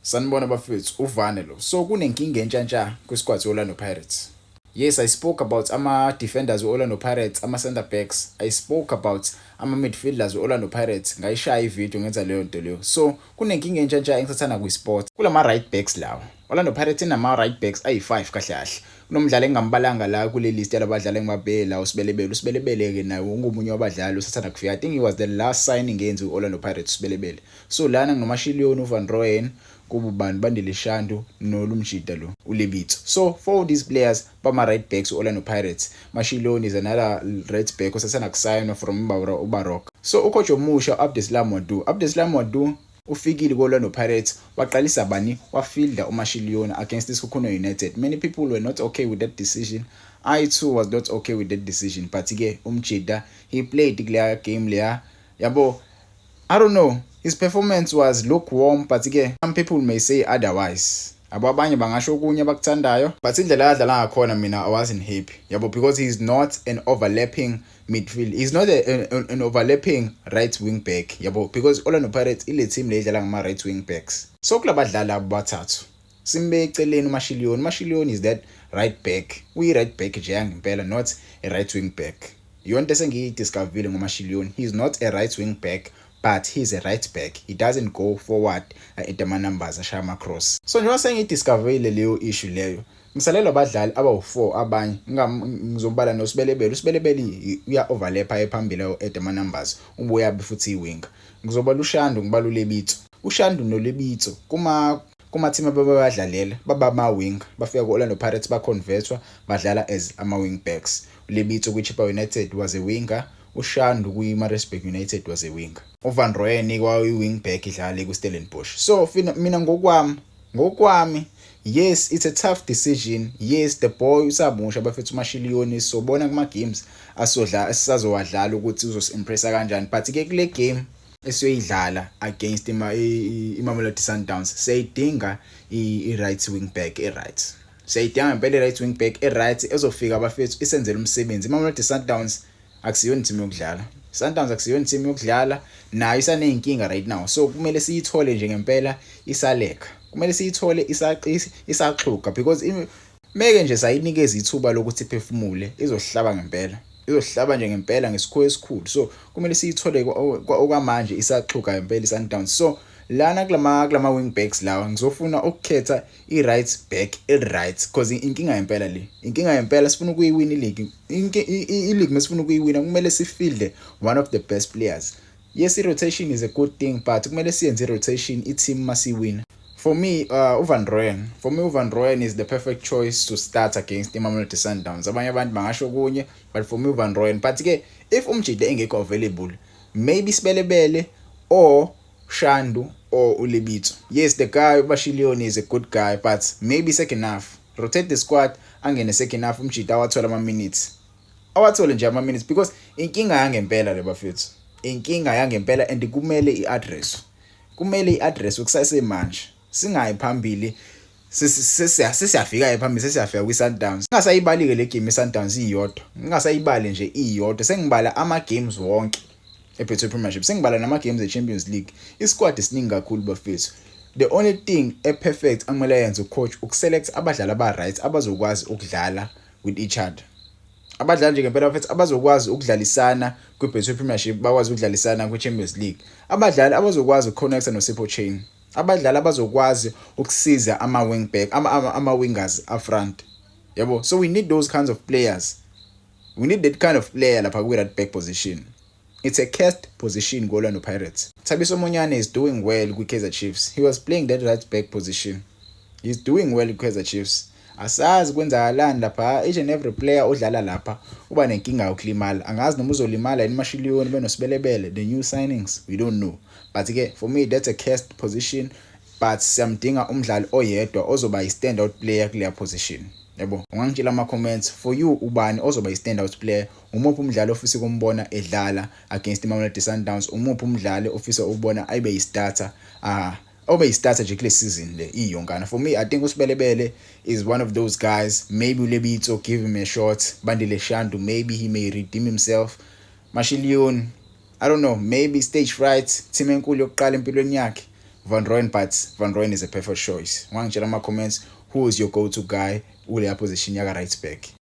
Sanibona bafethu, uvane lo. So kunenkinga entsha ntsha kwisquad se-Orlando Pirates. Yes, I spoke about ama-defenders we-Orlando Pirates, ama-centre backs. I spoke about ama-midfielders we-Orlando Pirates. Ngayishaya ivideo ngenza leyo nto leyo. So kunenkinga entsha ntsha engisathana kwi-sport. Kulama right backs lawa. Orlando Pirates inama right backs ayi-5 kahle kahle. Kunomdlali engingambalanga la kule list yalabadlali engibabheke la, uSibelebele. USibelebele ke naye ungomunye wabadlali osathanda kufika. I think he was the last signing eyenziwe u-Orlando Pirates, uSibelebele. So lana nginoMashiliyoni, uVan Rooyen, kuba ubani, Bandile Shandu, nolumjida lo uLebitso. So for these players bama right backs u-Orlando Pirates, Mashiliyoni is another right back osasanda kusayinwa from uBaroka. So ucoach omusha Abdeslam Ouaddou, Abdeslam Ouaddou ufikile ku-Orlando Pirates, waqalisa bani? Wafielda uMashiliyoni against iSekhukhune United. Many people were not okay with that decision. I too was not okay with that decision, but ke umjida, he played kuleya game leya, yabo. I don't know, his performance was lukewarm, but ke some people may say otherwise, yabo. Abanye bangasho okunye abakuthandayo, but indlela adlala ngakhona, mina I wasn't happy, yabo, because he's not an overlapping midfield, he's not an overlapping right wing back, yabo, because Orlando Pirates ile team le idlala ngama right wing backs. So kulabadlali abathathu, simbe eceleni uMashiliyoni. UMashiliyoni is that right back, uyi right back nje yangempela, not a right wing back. Yonke esengiyidiscoverile ngoMashiliyoni, he's not a right wing back, but he's a right back. He doesn't go forward at ama numbers, ashaya ama cross. So njengoba sengiyidiscoverile leyo issue leyo, ngisalelwa abadlali abawu4 abanye. Ngizobala noSibelebele. USibelebele uya overlap phambili at ama numbers, ubuya futhi iwinger. Ngizobala uShandu, ngibala uLebitso. UShandu noLebitso kuma team ababadlalela baba ama wing, bafika ku-Orlando Pirates, baconvertwa, badlala as ama wing backs. uLebitso kwi-Chippa United was a winger, uShandu kwi-Maritzburg United was a winger, uVan Rooyen kwayi-wing back idlala ku-Stellenbosch. So mina ngokwami, yes, it's a tough decision. Yes, the boy usamusha bafethu, uMashiliyoni. Sobona kuma games asodla esisazowadlala ukuthi uzosimpressa kanjani, but ke kule game esiyoyidlala against iMamelodi Sundowns, siyayidinga i-right wing back e-right. Siyayidinga ngempela i-right wing back e-right ezofika bafethu isenzele umsebenzi. iMamelodi Sundowns akusiyona team yokudlala. Sundowns akusiyona team yokudlala, nayo isaneyinkinga right now. So kumele siyithole nje ngempela isaleka, kumele siyithole isaxhuga, because meke nje sayinikeza ithuba lokuthi iphefumule, izohlaba ngempela, izohlaba nje ngempela ngesikho esikhulu. So kumele siyithole okwamanje isaxhuga ngempela iSundowns. So lana kulama wing backs lawa, ngizofuna ukukhetha i-right back e-right, because inkinga ngempela le, inkinga ngempela. Sifuna ukuyiwina i-league, i-league mesifuna ukuyiwina kumele sifielde one of the best players. Yes, i-rotation is a good thing, but kumele siyenze i-rotation i-team masiwina. For me, uVan Rooyen, for me uVan Rooyen is the perfect choice to start against iMamelodi Sundowns. Abanye abantu bangasho kunye, but for me uVan Rooyen. But ke if umjide engekho available, maybe Sibelebele or Shandu or uLebitso. Yes, the guy uBashilioni is a good guy, but maybe second half, rotate the squad, angene second half umjida, awathola ama minutes, awathole nje ama minutes, because inkinga yangempela le bafethu, inkinga yangempela, and kumele iaddress, kumele iaddress kusasemanje, singayi phambili. Sesiyafika phambili, sesiyafika kwi-Sundowns. Ngingasayibali-ke le game i-Sundowns iyodwa, ngingasayibali nje iyodwa, sengibala ama-games wonke e-Betway Premiership, sengibala nama-games e-Champions League. Isquad esiningi kakhulu bafethu. The only thing e-perfect akumele ayenze ucoach ukuselect abadlali aba-right abazokwazi ukudlala with each other, abadlali nje ngempela bafethu abazokwazi ukudlalisana kwi-Betway Premiership, bakwazi ukudlalisana kwi-Champions League, abadlali abazokwazi ukuconnecta noSipho Chaine, abadlali abazokwazi ukusiza ama-wing back, ama-wingers up front, yabo. So we need those kinds of players, we need that kind of player lapha kwi-right back position. It's a cursed position ku-Orlando Pirates. Thabiso Monyane is doing well kwi-Kaizer Chiefs. He was playing that right back position. He's doing well kwi-Kaizer Chiefs. Asazi kwenzakalani lapha. Each and every player odlala lapha uba nenkinga yokulimala. Angazi noma uzolimala yini Mashiliyoni benoSibelebele, the new signings, we don't know. But ke for me that's a cursed position, but siyamdinga umdlali oyedwa ozoba i-standout player kuleya position, yabo. Ungangitshela ama-comments, for you ubani ozoba i-standout player? Umuphi umdlali ofisa ukumbona edlala against iMamelodi Sundowns? Umuphi umdlali ofisa ukubona ayibe yi-starter, obe yi-starter nje kule season le iyonkana? For me, I think uSibelebele is one of those guys. Maybe uLebitso, give him a shot. Bandile Shandu, maybe he may redeem himself. Mashiliyoni, I don't know, maybe stage fright, team enkulu yokuqala empilweni yakhe. Van Rooyen, but Van Rooyen is a perfect choice. Ungangitshela ama comments, who is your go to guy kuleya position yaka right back?